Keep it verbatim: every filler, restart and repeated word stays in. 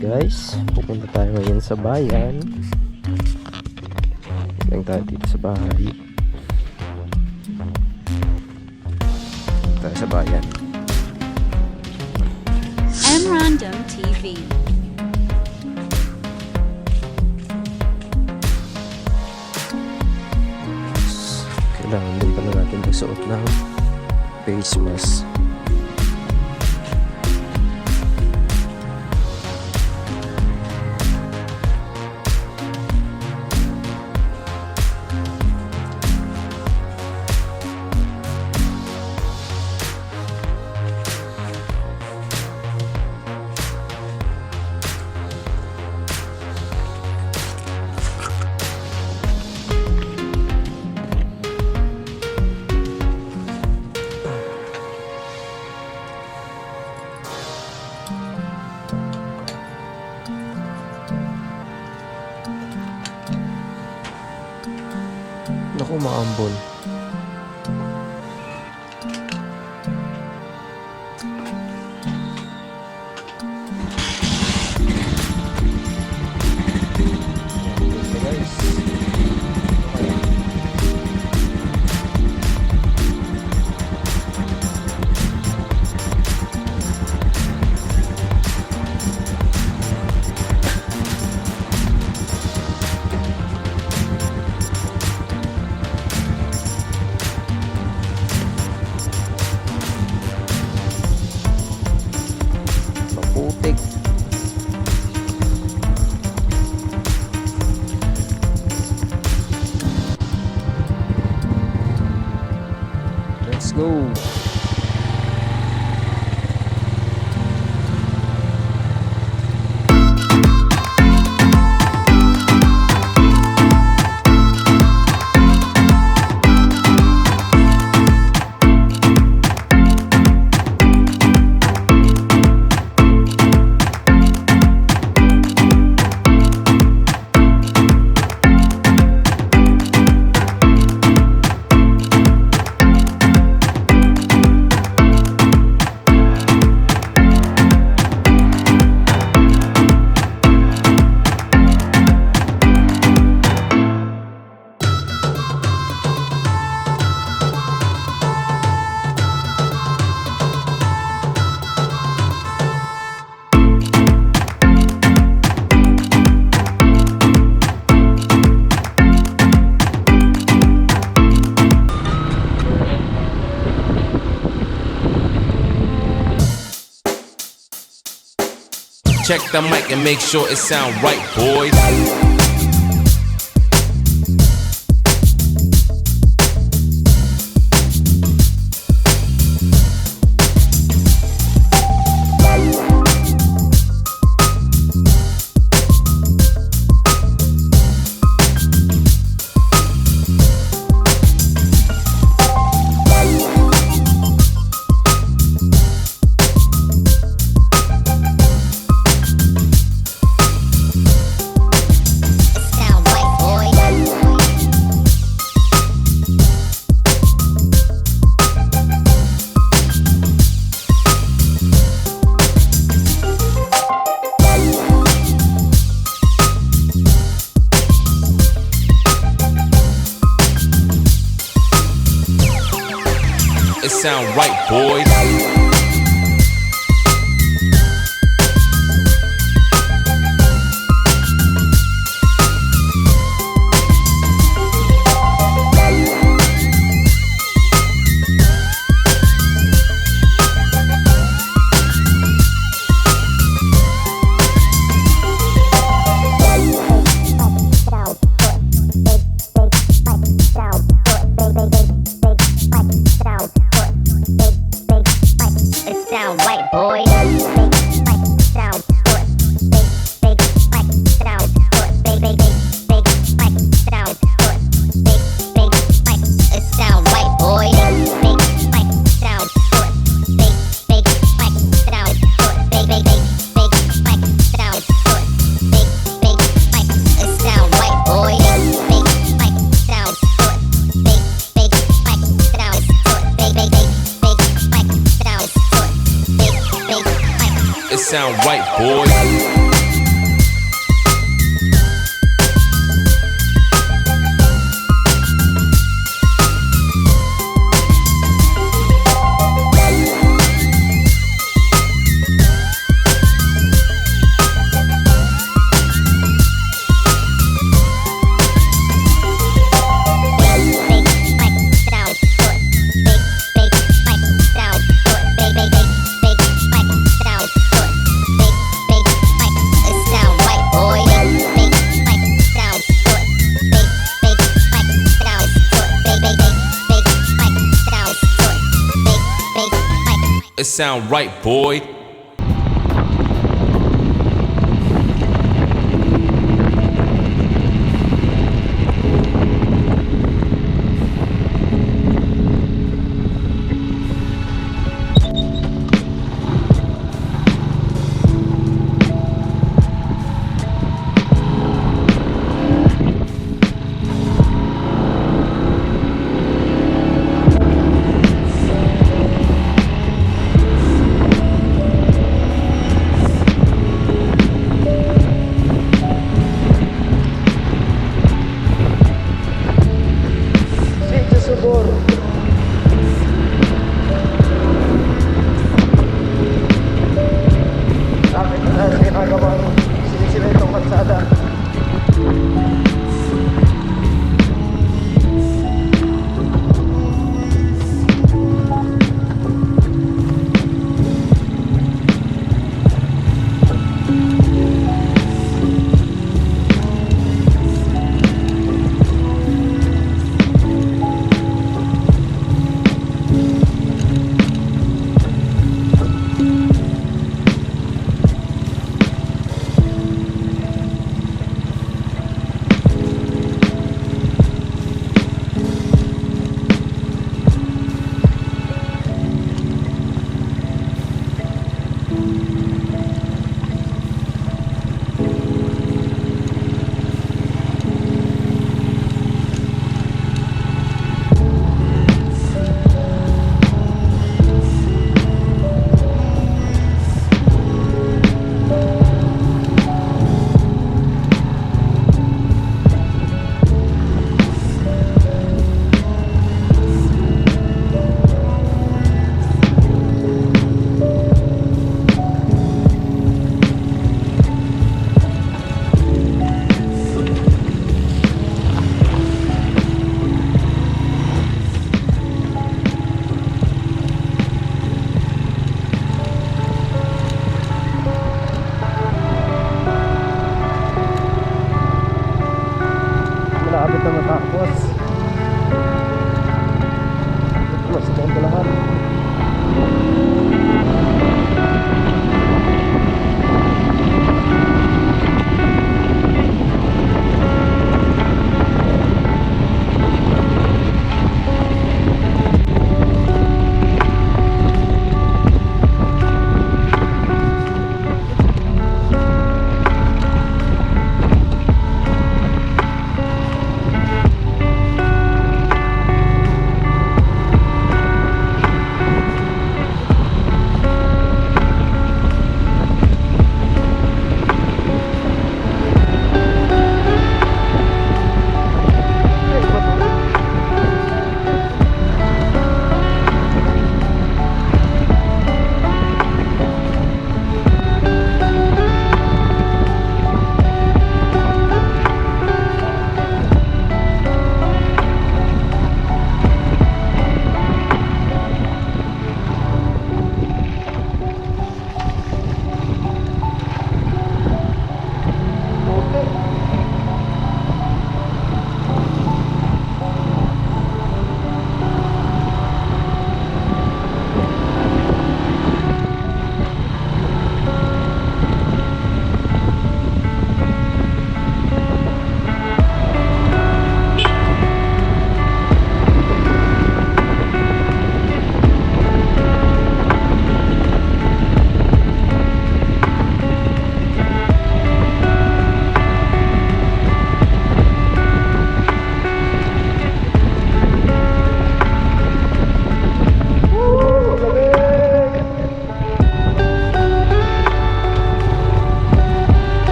Guys, pupunta tayo ngayon sa bayan. Lang tayo dito sa bahay. Tayo sa bayan. M Random T V. Kailangan din pala natin magsuot ng face mask. Naku, maambon. Maputik. Let's go. Check the mic and make sure it sound right, boys. It sound right, boys. It sound right, boy. Big fight sound good. Big, big fight sound good. Big, big, big, big fight sound good. Big, big fight. It sound right, boy. Big fight sound good. Big, big fight sound good. Big, big, big, big fight sound good. Big, big fight. It sound right, boy. Big fight sound good. Big, big fight sound good. Big, big, big, big fight sound good. Big, big fight. It sound right, boys. Sound right, boy.